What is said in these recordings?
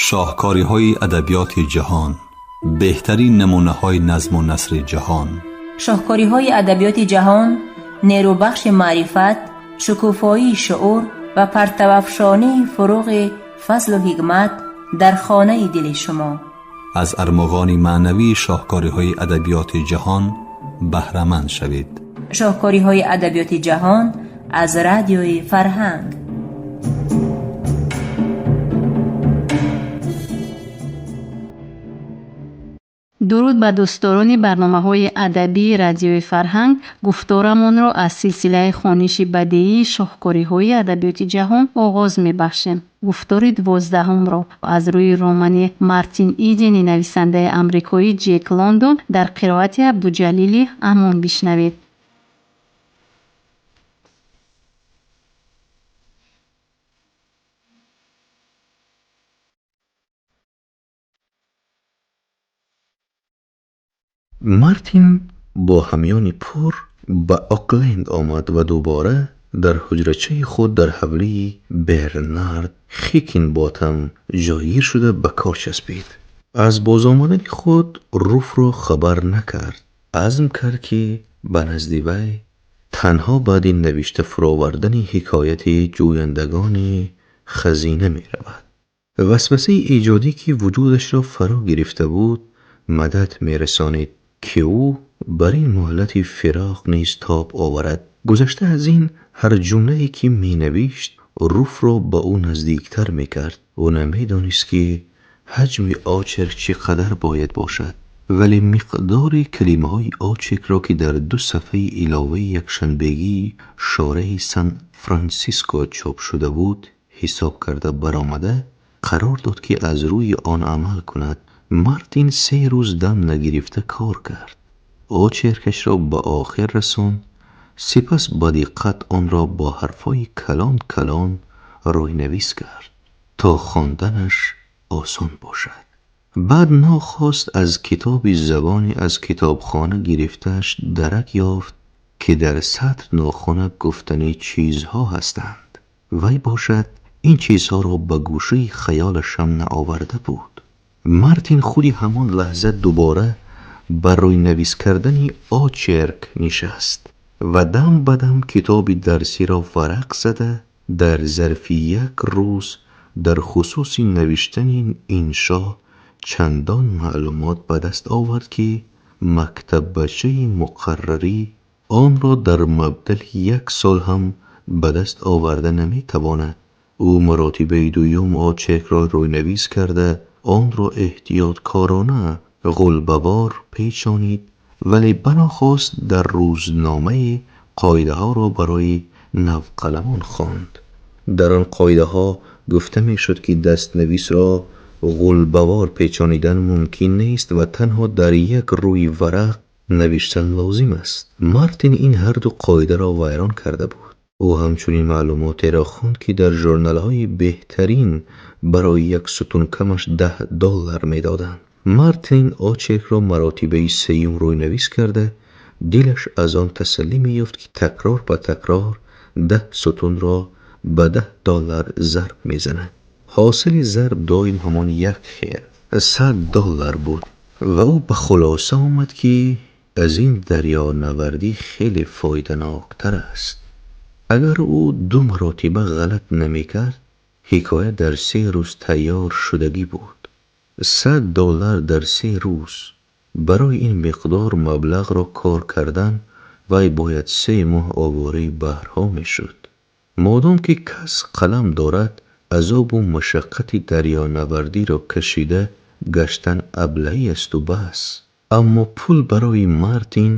Шоҳкориҳои адабиёти ҷаҳон, беҳтарин намунаҳои назму насри ҷаҳон. Шоҳкориҳои адабиёти ҷаҳон нерӯбахши маърифат, шукуфоии шуур ва партавафшонии фуруғи фазлу ҳикмат дар хонаи дили шумо. Аз армуғони маънавии шоҳкориҳои адабиёти ҷаҳон баҳраманд шавед. Шоҳкориҳои адабиёти ҷаҳон аз Радиои Фарҳанг. Дуруд ба дӯстдорони барномаҳои адабии Радиои Фарҳанг. Гуфторамонро аз силсилаи хониши бадеии шоҳкориҳои адабиёти ҷаҳон оғоз мебахшем. Гуфтори 12-ҳумро аз рӯи романи Мартин Идени нависандаи амрикоӣ Ҷек Лондон дар қироати Абдуҷалили Амон бишнавед. Мартин бо ҳамёни пур ба Окленд омад ва дубора дар ҳуҷрачаи худ дар ҳавлии Бернард Хикинботам ҷойгир шуда ба кор часпид. Аз бозомадани худ Руфро хабар накард. Азм кард, ки ба назди вай танҳо баъди навишта фуровардани ҳикояти ҷӯяндагони хазина меравад. Васвасаи эҷодӣ, ки вуҷудашро фаро гирифта буд, мадад мерасонид, ки ӯ бар ин муҳлати фироқ низ тоб оварад. Гузашта аз ин, ҳар ҷумлае, ки менавишт, Руфро ба ӯ наздиктар мекард. Ӯ намедонист, ки ҳаҷми очерк чӣ қадар бояд бошад, вале миқдори калимаҳои очеркро, ки дар ду сафҳаи иловаи якшанбегии Шореҳи Сан-Франсиско чоп шуда буд, ҳисоб карда баромада, қарор дод, ки аз рӯи он амал кунад. Мартин 3 рӯз дам нагирифта кор кард. Очеркашро ба охир расонд, сипас ба диққат онро бо ҳарфҳои калон калон рӯйнавис кард, то хонданаш осон бошад. Баъд нохост аз китоби забоне аз китобхона гирифтааш дарак ёфт, ки дар сатр нохунак гуфтанӣ чизҳо ҳастанд. Вай бошад, ин чизҳоро ба гӯшаи хаёлаш ҳам наоварда буд. Мартин худи ҳамон лаҳза дубора ба рӯйнавис кардани очерк нишаст ва дам ба дам китоби дарсиро варақ зада, дар зарфи як рӯз дар хусуси навиштани иншо чандон маълумот ба даст овард, ки мактаббачаи муқаррарӣ онро дар мабдали як сол ҳам ба даст оварда наметавонад. Ӯ маротибаи дуюм очеркро рӯйнавис карда, онро эҳтиёткорона ғулбавор печонид, вале банохост дар рӯзномае қоидаҳоро барои навқаламон хонд. Дар он қоидаҳо гуфта мешуд, ки дастнависро ғулбавор печонидан мумкин нест ва танҳо дар як рӯи варақ навиштан лозим аст. Мартин ин ҳарду қоидаро вайрон карда буд. Ӯ ҳамчунин маълумотеро хонд, ки дар журналҳои беҳтарин барои як сутун камаш 10 доллар медоданд. Мартин очеркро маротибаи сеюм рӯйнавис карда, дилаш аз он тасаллӣ меёфт, ки такрор ба такрор 10 сутунро ба 10 доллар зарб мезанад. Ҳосили зарб доим ҳамон як хел 100 доллар буд ва ӯ ба хулоса омад, ки аз ин дарёнавардӣ хеле фоиданоктар аст. Агар ӯ ду маротиба ғалат намекард, ҳикоя дар 3 рӯз тайёр шудагӣ буд. 100 доллар дар 3 рӯз. Барои ин миқдор маблағро кор кардан вай бояд 3 моҳ овораи баҳрҳо мешуд. Модом ки кас қалам дорад, азобу машаққати дарёнавардиро кашида гаштан аблаҳӣ асту бас. Аммо пул барои Мартин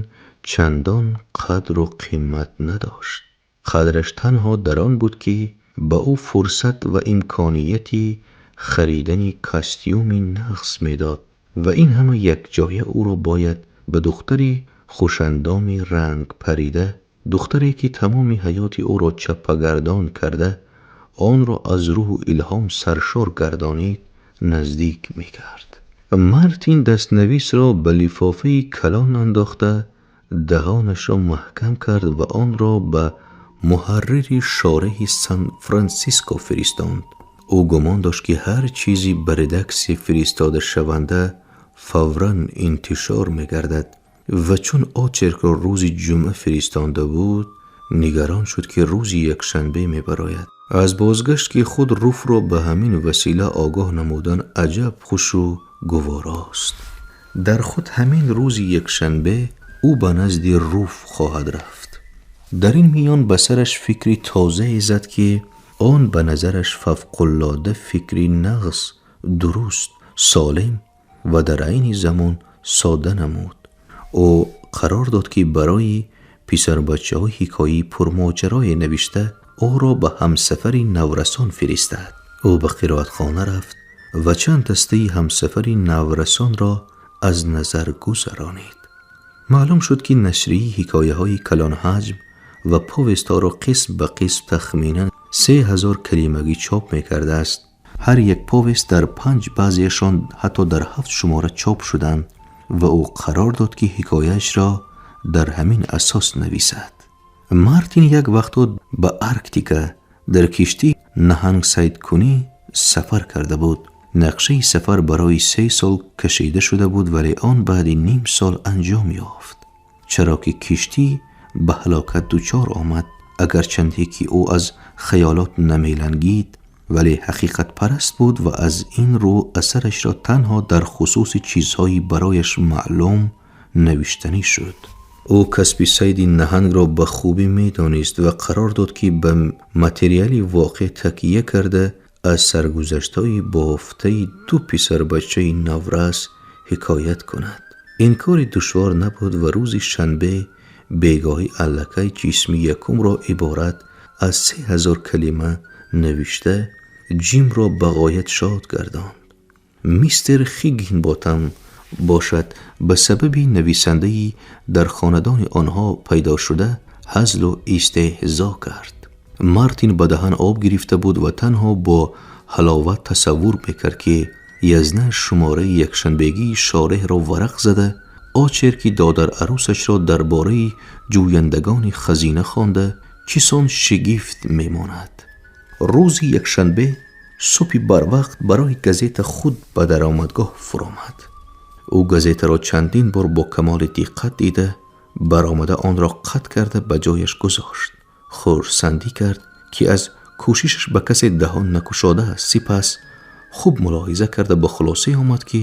чандон қадру қимат надошт. Қадраш танҳо дар он буд, ки ба ӯ фурсат ва имконияти харидани костюми нағз медод ва ин ҳама якҷоя ӯро бояд ба духтари хушандоми рангпарида, духтаре, ки тамоми ҳаёти ӯро чаппагардон карда, онро аз рӯҳу илҳом саршор гардонид, наздик мекард. Мартин дастнависро ба лифофаи калон андохта, даҳонашро маҳкам кард ва онро ба муҳаррири Шореҳи Сан-Франсиско фиристонд. Ӯ гумон дошт, ки ҳар чизи ба редаксия фиристодашаванда фавран интишор мегардад ва чун очеркро рӯзи ҷумъа фиристонда буд, нигарон шуд, ки рӯзи якшанбе мебарояд. Аз бозгашти худ Руфро ба ҳамин васила огоҳ намудан аҷаб хушу гуворост. Дар худ ҳамин рӯзи якшанбе ӯ ба назди Руф хоҳад рафт. Дар ин миён ба сараш фикри тозае зад, ки он ба назараш фавқулода фикри нағз, дуруст, солим ва дар айни замон сода намуд. Ӯ қарор дод, ки барои писарбачаҳо ҳикояи пурмоҷарое навишта, ӯро ба Ҳамсафари наврасон фиристад. Ӯ ба қироатхона рафт ва чанд дастаи Ҳамсафари наврасонро аз назар гузаронид. Маълум шуд, ки нашрияи ҳикояҳои калонҳаҷм ва повестҳоро қисм ба қисм тахминан 3000 калимагӣ чоп мекардааст. Ҳар як повест дар панҷ, баъзеашон ҳатто дар ҳафт шумора чоп шуданд ва ӯ қарор дод, ки ҳикояашро дар ҳамин асос нависад. Мартин як вақтҳо ба Арктика дар киштии наҳангсайдкунӣ сафар карда буд. Нақшаи сафар барои 3 сол кашида шуда буд, вале он баъди ним сол анҷом ёфт, чаро ки киштӣ ба ҳалокат дучор омад. Агарчанде ки ӯ аз хаёлот намелангид, вале ҳақиқатпараст буд ва аз ин рӯ асарашро танҳо дар хусуси чизҳои барояш маълум навиштанӣ шуд. Ӯ касби сайди наҳангро ба хубӣ медонист ва қарор дод, ки ба материали воқеъ такя карда, аз саргузаштҳои бофтаи ду писарбачаи наврас ҳикоят кунад. Ин кори душвор набуд ва рӯзи шанбе бегоҳӣ аллакай ҷисми якумро иборат аз 3000 калима навишта, Ҷимро ба ғоят шод гардонд. Мистер Хиггинботам бошад, ба сабаби нависандаи дар хонадони онҳо пайдо шуда ҳазлу истеҳзо кард. Мартин ба даҳан об гирифта буд ва танҳо бо ҳаловат тасаввур мекард, ки язна шумораи якшанбегии Шореҳро варақ зада, очерки додарарӯсашро дар бораи ҷӯяндагони хазина хонда, чӣ сон шигифт мемонад. Рӯзи якшанбе субҳи барвақт барои газета худ ба даромадгоҳ фуромад. Ӯ газетаро чандин бор бо камоли диққат дида, баромада, онро қатъ карда, ба ҷояш гузошт. Хурсандӣ кард, ки аз кӯшишаш ба касе даҳон накушодааст. Сипас хуб мулоҳиза карда, ба хулосае омад, ки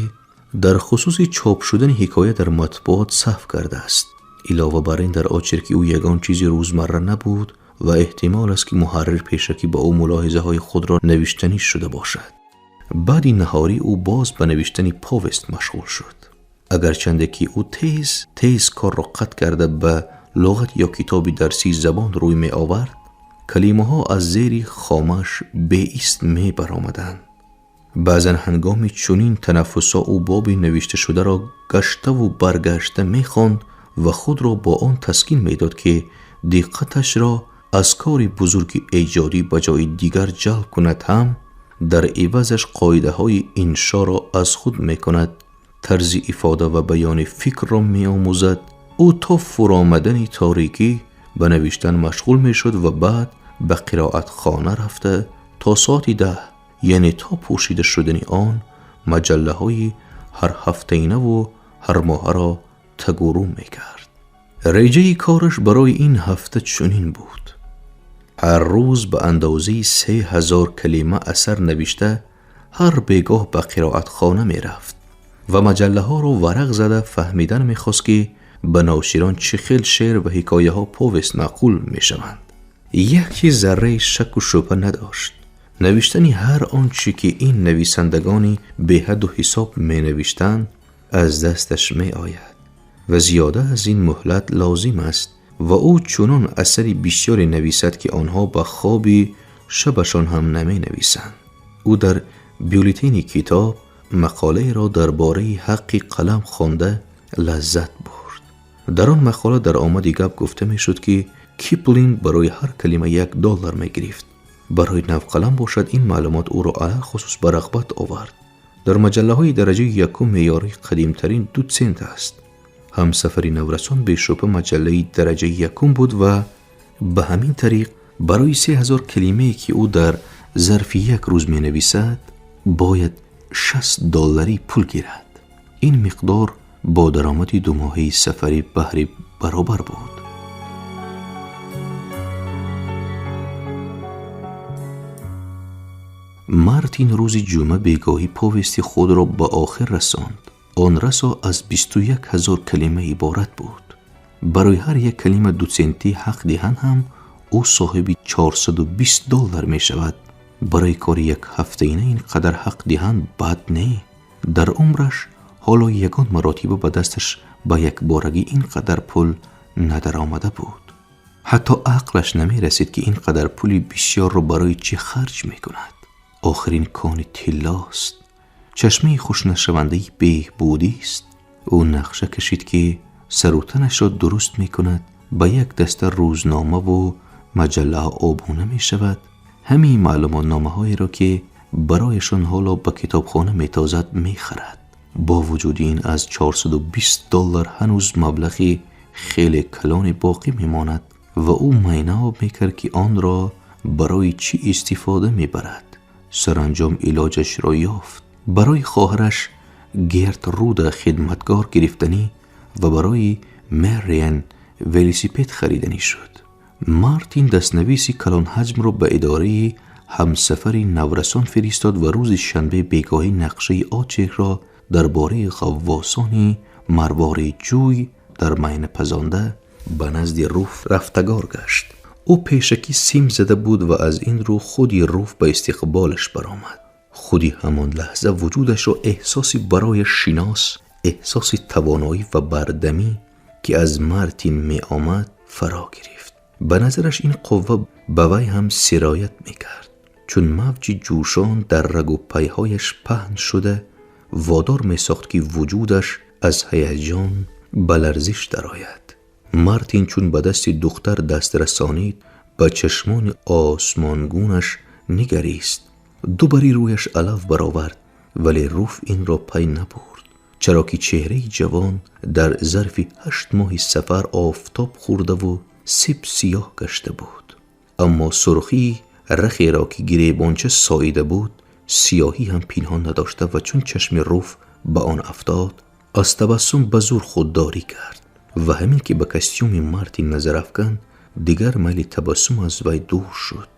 дар хусуси чоп шудани ҳикоя дар матбуот саҳв кардааст. Илова бар ин, дар очерки ӯ ягон чизи рӯзмарра набуд ва эҳтимол аст, ки муҳаррир пешакӣ ба ӯ мулоҳизаҳои худро навиштанӣ шуда бошад. Баъди наҳорӣ ӯ боз ба навиштани повест машғул шуд. Агарчанде ки ӯ тез тез корро қатъ карда, ба луғат ё китоби дарсии забон рӯй меовард, калимаҳо аз зери хомаш беист мебаромаданд. Баъзан ҳангоми чунин танаффусҳо ӯ боби навишташударо гаштаву баргашта мехонд ва худро бо он таскин медод, ки диққаташро аз кори бузурги эҷодӣ ба ҷои дигар ҷалб кунад, ҳам дар ивазаш қоидаҳои иншоро аз худ мекунад, тарзи ифода ва баёни фикрро меомӯзад. Ӯ то фуромадани торикӣ ба навиштан машғул мешуд ва баъд ба қироатхона рафта, то соати 10, яъне то пӯшида шудани он, маҷаллаҳои ҳарҳафтаинаву ҳармоҳаро тагурӯ мекард. Реҷаи кораш барои ин ҳафта чунин буд: ҳар рӯз ба андозаи 3000 калима асар навишта, ҳар бегоҳ ба қироатхона мерафт ва маҷаллаҳоро варақ зада, фаҳмидан мехост, ки ба ноширон чӣ хел шеър ва ҳикояҳо, повест маъқул мешаванд. Як чиз зарраи шакку шубҳа надошт: навиштани ҳар он чӣ ки ин нависандагони беҳадду ҳисоб менавиштанд, аз дасташ меояд ва зиёда аз ин муҳлат лозим аст ва ӯ чунон асари бисёре нависад, ки онҳо ба хоби шабашон ҳам наменависанд. Ӯ дар бюллетени китоб мақолаеро дар бораи ҳаққи қалам хонда, лаззат бурд. Дар он мақола дар омади гап гуфта мешуд, ки Киплинг барои ҳар калима 1 доллар мегирифт. Барои навқалам бошад, ин маълумот ӯро алалхусус ба рағбат овард. Дар маҷаллаҳои дараҷаи якум меъёри қадимтарин 2 сент аст. Ҳамсафари наврасон бешубҳа маҷаллаи дараҷаи якум буд ва ба ҳамин тариқ барои 3000 калимае, ки ӯ дар зарфи як рӯз менависад, бояд $60 пул гирад. Ин миқдор бо даромади думоҳаи сафари баҳрӣ баробар буд. Мартин рӯзи ҷумъа бегоҳӣ повести худро ба охир расонд. Он расо аз 21 000 калима иборат буд. Барои ҳар як калима 2 центӣ ҳақ диҳанд ҳам, ӯ соҳиби $420 мешавад. Барои кори якҳафтаина ин қадар ҳақ диҳанд бад не. Дар умраш ҳоло ягон маротиба ба дасташ ба якборагӣ ин қадар пул надаромада буд. Ҳатто ақлаш намерасид, ки ин қадар пули бисёрро барои чӣ харҷ мекунад. Охир ин кони тиллост, чашмаи хушкнашавандаи беҳбудист. Ӯ нақша кашид, ки сарутанашро дуруст мекунад, ба як даста рӯзномаву маҷаллаҳо обуна мешавад, ҳамаи маълумотномаҳоеро, ки барояшон ҳоло ба китобхона метозад, мехарад. Бо вуҷуди ин аз $420 ҳанӯз маблағи хеле калоне боқӣ мемонад ва ӯ майноб мекард, ки онро барои чӣ истифода мебарад. Саранҷом илоҷашро ёфт. Барои хоҳараш Гертруда хидматгор гирифтанӣ ва барои Мэриан велосипед хариданӣ шуд. Мартин дастнависи калонҳаҷмро ба идораи ҳамсафари наврасон фиристод ва рӯзи шанбе бегоҳӣ нақшаи очеркро дар бораи ғаввосони марворидҷӯй дар майна пазонда ба назди Руф рафтагор гашт. Ӯ пешакӣ сим зада буд ва аз ин рӯ худи Руф ба истиқболаш баромад. Худи ҳамон лаҳза вуҷудашро эҳсоси барояш шинос, эҳсоси тавоноӣ ва бардамӣ, ки аз Мартин меомад, фаро гирифт. Ба назараш ин қувва ба вай ҳам сироят мекард, чун мавҷи ҷӯшон дар рагу пайҳояш паҳн шуда водор месохт, ки вуҷудаш аз ҳаяҷон ба ларзиш дарояд. Мартин чун ба дасти духтар даст расонид, ба чашмони осмонгунаш нигарист. Ду бари рӯяш алав баровард, вале Руф инро пай набурд, чаро ки чеҳраи ҷавон дар зарфи 8 моҳи сафар офтоб хӯрдаву сиб сиёҳ гашта буд. Аммо сурхии рахеро, ки гиребонча соида буд, сиёҳӣ ҳам пинҳон надошта ва чун чашми Руф ба он афтод, аз табассум ба зӯр худдорӣ кард ва ҳамин ки ба костюми Мартин назар афканд, дигар майли табассум аз вай дур шуд.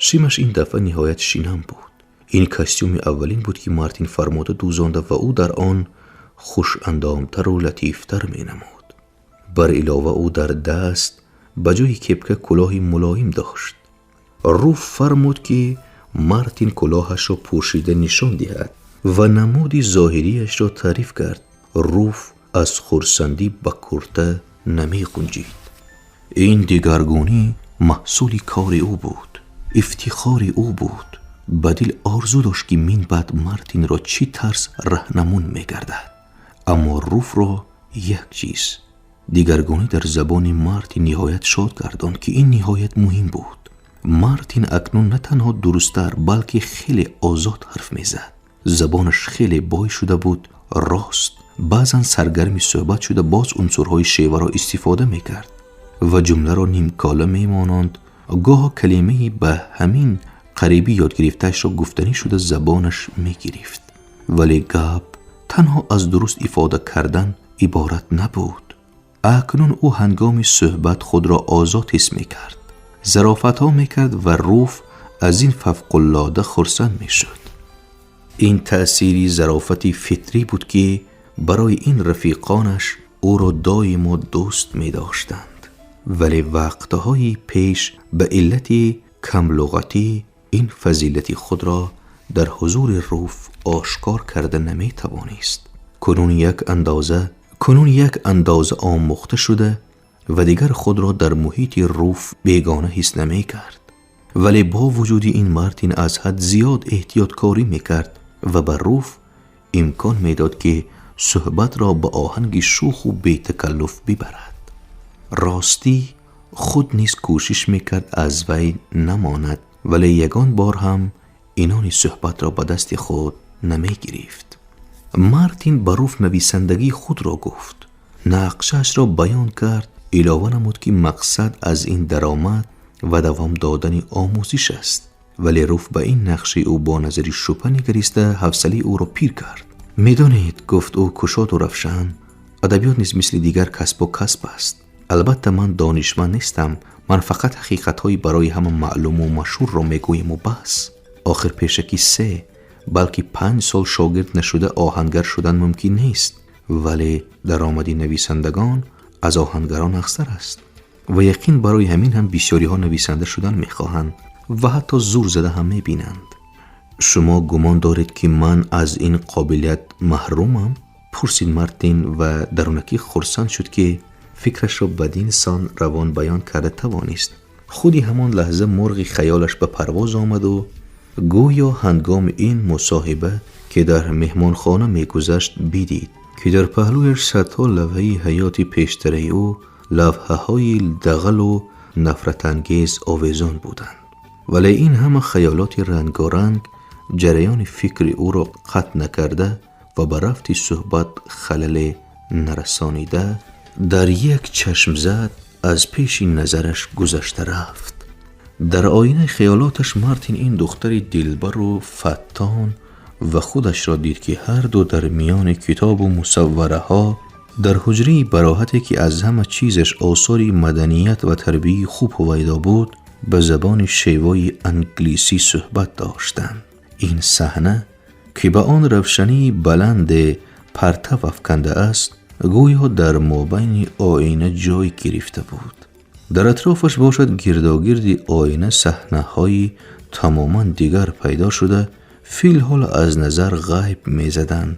Шимаш ин дафъа ниҳоят шинам буд. Ин костюми аввалин буд, ки Мартин фармуда дӯзонда ва ӯ дар он хушандомтару латифтар менамуд. Бар илова, ӯ дар даст ба ҷои кепка кулоҳи мулоим дошт. Руф фармуд, ки Мартин кулоҳашро пӯшида нишон диҳад ва намуди зоҳириашро таъриф кард. Руф аз хурсандӣ ба курта намеғунҷид. Ин дигаргунӣ маҳсули кори ӯ буд, ифтихори ӯ буд. Ба дил орзу дошт, ки мин баъд Мартинро чӣ тарз раҳнамун мегардад. Аммо Руфро як чиз, дигаргунӣ дар забони Мартин, ниҳоят шод гардонд, ки ин ниҳоят муҳим буд. Мартин акнун на танҳо дурусттар, балки хеле озод ҳарф мезад. Забонаш хеле бой шуда буд. Рост, баъзан саргарми суҳбат шуда боз унсурҳои шеваро истифода мекард ва ҷумларо нимкола мемононд. Гоҳо калимаи ба ҳамин қарибӣ ёдгирифтаашро гуфтанӣ шуда забонаш мегирифт. Вале гап танҳо аз дуруст ифода кардан иборат набуд. Акнун ӯ ҳангоми суҳбат худро озод ҳис мекард, зарофатҳо мекард ва Руф аз ин фавқулода хурсанд мешуд. Ин таъсири зарофати фитрӣ буд, ки барои ин рафиқонаш ӯро доимо дӯст медоштанд. Вале вақтҳои пеш ба иллати камлуғатӣ ин фазилати худро дар ҳузури Руф ошкор карда наметавонист. Кунун як андоза омӯхта шуда ва дигар худро дар муҳити Руф бегона ҳис намекард. Вале бо вуҷуди ин Мартин аз ҳад зиёд эҳтиёткорӣ мекард ва ба Руф имкон медод, ки суҳбатро ба оҳанги шӯху бетакаллуф бибарад. Ростӣ, худ низ кӯшиш мекард аз вай намонад, вале ягон бор ҳам инони суҳбатро ба дасти худ намегирифт. Мартин ба Руф нависандагии худро гуфт, нақшаашро баён кард, илова намуд, ки мақсад аз ин даромад ва давом додани омӯзиш аст. Вале Руф ба ин нақши ӯ бо назари шубҳа нигариста ҳавсалаи ӯро пир кард. Медонед, гуфт ӯ кушоду равшан, адабиёт низ мисли дигар касбу касб аст. Албатта ман донишманд нестам, ман фақат ҳақиқатҳои барои ҳама маълуму машҳурро мегӯяму бас. Охир пешакӣ 3, балки 5 сол шогирд нашуда оҳангар шудан мумкин нест. Вале даромади нависандагон аз оҳангарон аксар аст ва яқин барои ҳамин ҳам бисёриҳо нависанда шудан мехоҳанд ва ҳатто зур зада ҳам мебинанд. Шумо гумон доред, ки ман аз ин қобилият маҳрумам? Пурсид Мартин ва дарунакӣ хурсанд шуд, ки фикрашро бадин сон равон баён карда тавонист. Худи ҳамон лаҳза мурғи хаёлаш ба парвоз омаду гӯё ҳангоми ин мусоҳиба, ки дар меҳмонхона мегузашт, бидид, ки дар паҳлӯяш садҳо лавҳаи ҳаёти пештараи ӯ лавҳаҳои дағалу нафратангез овезон буданд. Вале ин ҳама хаёлоти рангоранг ҷараёни фикри ӯро қатъ накарда ва ба рафти суҳбат халале нарасонида дар як чашмзад аз пеши назараш гузашта рафт. Дар оинаи хаёлоташ Мартин ин духтари дилбару фаттон ва худашро дид, ки ҳарду дар миёни китобу мусаввараҳо дар ҳуҷраи бароҳате, ки аз ҳама чизаш осори маданият ва тарбияи хуб ҳувайдо буд, ба забони шевои англисӣ суҳбат доштанд. Ин саҳна, ки ба он равшании баланде партав афкандааст, гӯё дар мобайни оина ҷой гирифта буд. Дар атрофаш бошад гирдогирди оина саҳнаҳои тамоман дигар пайдо шуда, филҳол аз назар ғайб мезаданд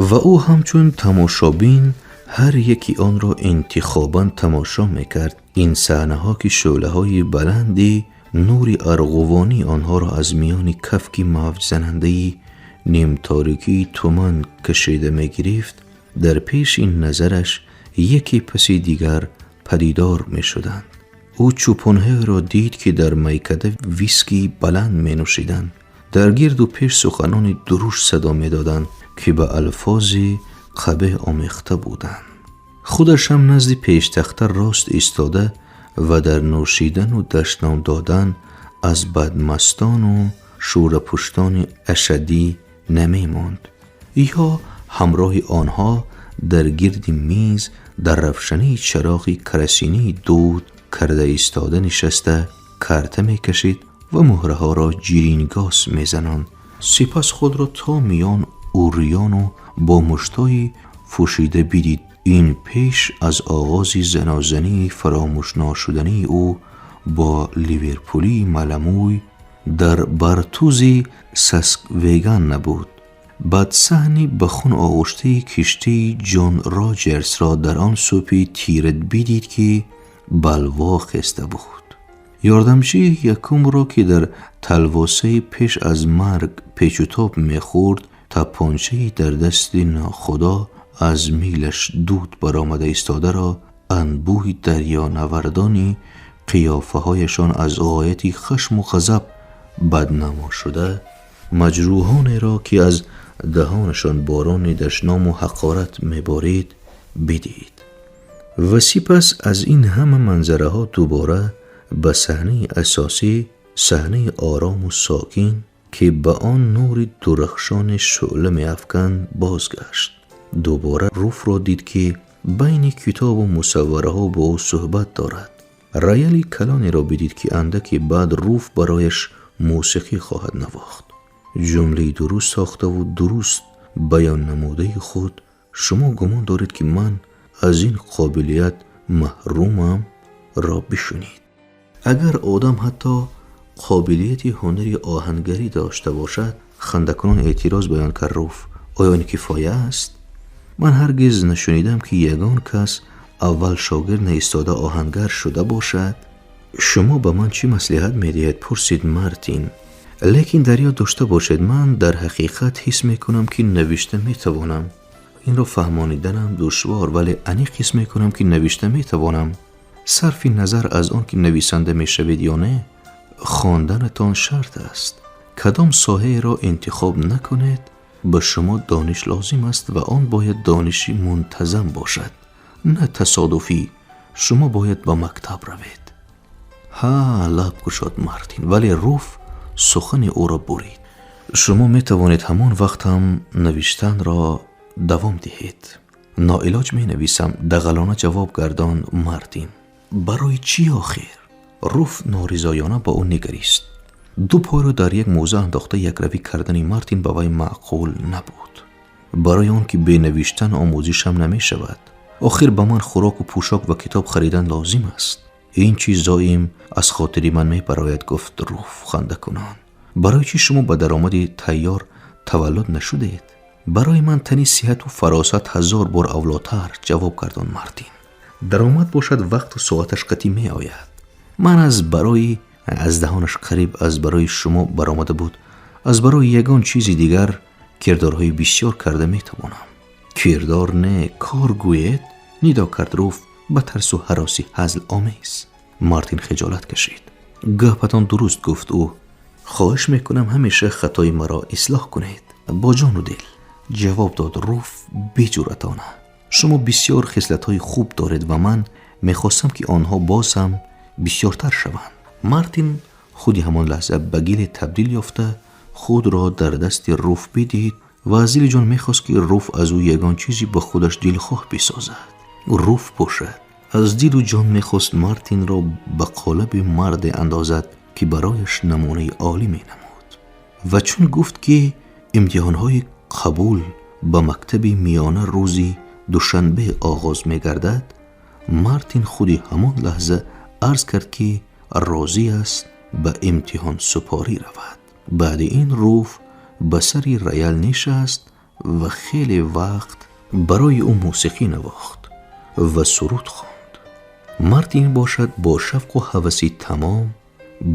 ва ӯ ҳамчун тамошобин ҳар яки онро интихобан тамошо мекард. Ин саҳнаҳо, ки шӯълаҳои баланди нури арғувонӣ онҳоро аз миёни кафки мавҷзанандаи нимторикии туман кашида мегирифт, дар пеши назараш яке паси дигар падидор мешуданд. Ӯ чӯпонҳоеро дид, ки дар майкада виски баланд менӯшиданд, дар гирду пеш суханони дурушт садо медоданд, ки ба алфози қабеҳ омехта буданд. Худаш ҳам назди пештахта рост истода ва дар нӯшидану дашном додан аз бадмастону шӯрапуштони ашаддӣ намемонд ё ҳамроҳи онҳо дар гирди миз дар равшании чароғи карасинии дуд карда истода нишаста карта мекашид ва муҳраҳоро ҷирингос мезананд. Сипас худро то миён урёну бо муштҳои фӯшида бидид. Ин пеш аз оғози занозании фаромӯшношудании ӯ бо ливерпулии маламӯй дар бартузи Сасквеган набуд. Бадсаҳни ба хун оғуштаи киштии Ҷон Роҷерсро дар он сӯпи тира бидид, ки балво хеста буд. Ёрдамчии якумро, ки дар талвосаи пеш аз марг печутоб мехӯрд, тапончаи дар дасти нохудо аз милаш дуд баромада истодаро анбӯҳи дарёнавардони қиёфаҳояшон аз ғояти хашму ғазаб баднамо шуда, маҷрӯҳонеро, ки аз даҳонашон борони дашному ҳақорат меборид, бидид. Ва сипас аз ин ҳама манзараҳо дубора ба саҳнаи асосӣ, саҳнаи орому сокин, ки ба он нури дурахшони шӯъла меафканд, бозгашт. Дубора Руфро дид, ки байни китобу мусаввараҳо бо ӯ суҳбат дорад. Рояли калонеро бидид, ки андаке баъд Руф барояш мусиқӣ хоҳад навохт. Ҷумлаи дуруст сохтаву дуруст баён намудаи худ «Шумо гумон доред, ки ман аз ин қобилият маҳрумам?» ро бишунид. Агар одам ҳатто қобилияти ҳунари оҳангарӣ дошта бошад, хандакунон эътироз баён кард Руф, оё ин кифоя аст? Ман ҳаргиз нашунидам, ки ягон кас аввал шогирд наистода оҳангар шуда бошад. Шумо ба ман чӣ маслиҳат медиҳед? Пурсид Мартин. Лекин дар ёд дошта бошед, ман дар ҳақиқат ҳис мекунам, ки навишта метавонам. Инро фаҳмониданам душвор, вале аниқ ҳис мекунам, ки навишта метавонам. Сарфи назар аз он ки нависанда мешавед ё не, хонданатон шарт аст. Кадом соҳаеро интихоб накунед, ба шумо дониш лозим аст ва он бояд дониши мунтазам бошад, на тасодуфӣ. Шумо бояд ба мактаб равед. Ҳа, лаб кушод Мартин, вале Руф Сухани ӯро бурид. Шумо метавонед ҳамон вақт ҳам навиштанро давом диҳед. Ноилоҷ менависам, дағалона ҷавоб гардон Мартин. Барои чӣ охир? Руф норизоёна ба ӯ нигарист. Ду пойро дар як мӯза андохта якравӣ кардани Мартин ба вай маъқул набуд. Барои он ки бе навиштан омӯзишам намешавад. Охир ба ман хӯроку пӯшок ва китоб харидан лозим аст. Ин чиз доим аз хотири ман мебарояд, гуфт Руф хандакунон. Барои чӣ шумо ба даромади тайёр таваллуд нашудед? Барои ман тани сиҳату фаросат ҳазор бор авлотар, ҷавоб гардон Мартин. Даромад бошад, вақту соаташ қатъӣ меояд. Ман аз барои аз даҳонаш қариб аз барои шумо баромада буд. Аз барои ягон чизи дигар кирдорҳои бисёр карда метавонам. Кирдор не, кор гӯед, нидо кард Руф ба тарсу ҳароси ҳазл омез. Мартин хиҷолат кашид. Гапатон дуруст, гуфт ӯ. Хоҳиш мекунам, ҳамеша хатои маро ислоҳ кунед. Бо ҷону дил, ҷавоб дод Руф беҷуръатона. Шумо бисёр хислатҳои хуб доред ва ман мехостам, ки онҳо боз ҳам бисёртар шаванд. Мартин худи ҳамон лаҳза ба гиле табдил ёфта худро дар дасти Руф бидид ва аз дили ҷон мехост, ки Руф аз ӯ ягон чизе ба худаш дилхоҳ бисозад. Руф бошад, аз дилу ҷон мехост Мартинро ба қолаби марде андозад, ки барояш намунаи олӣ менамуд. Ва чун гуфт, ки имтиҳонҳои қабул ба мактаби миёна рӯзи душанбе оғоз мегардад, Мартин худи ҳамон лаҳза арз кард, ки розӣ аст ба имтиҳонсупорӣ равад. Баъди ин Руф ба сари роял нишаст ва хеле вақт барои ӯ мусиқӣ навохт ва суруд хонд. Мартин бошад, бо шавқу ҳаваси тамом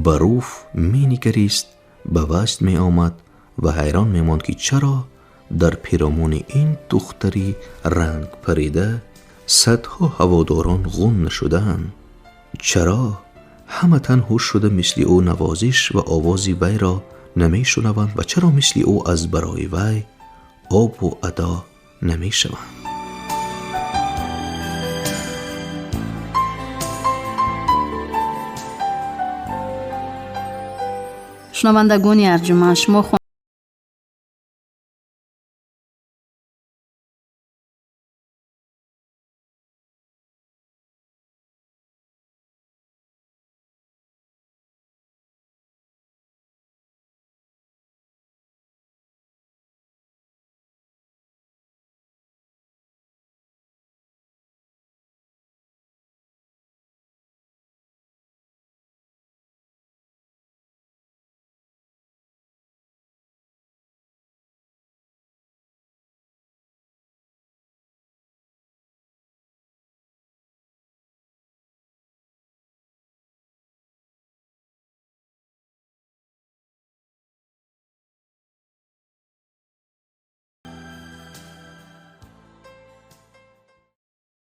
ба Руф менигарист, ба ваҷд меомад ва ҳайрон мемонд, ки чаро дар пиромуни ин духтари рангпарида садҳо ҳаводорон ғун нашудаанд, чаро ҳама тан ҳуш шуда мисли ӯ навозиш ва овози вайро намешунаванд ва чаро мисли ӯ аз барои вай обу адо намешаванд. Шунавандагони арҷуманд, шумо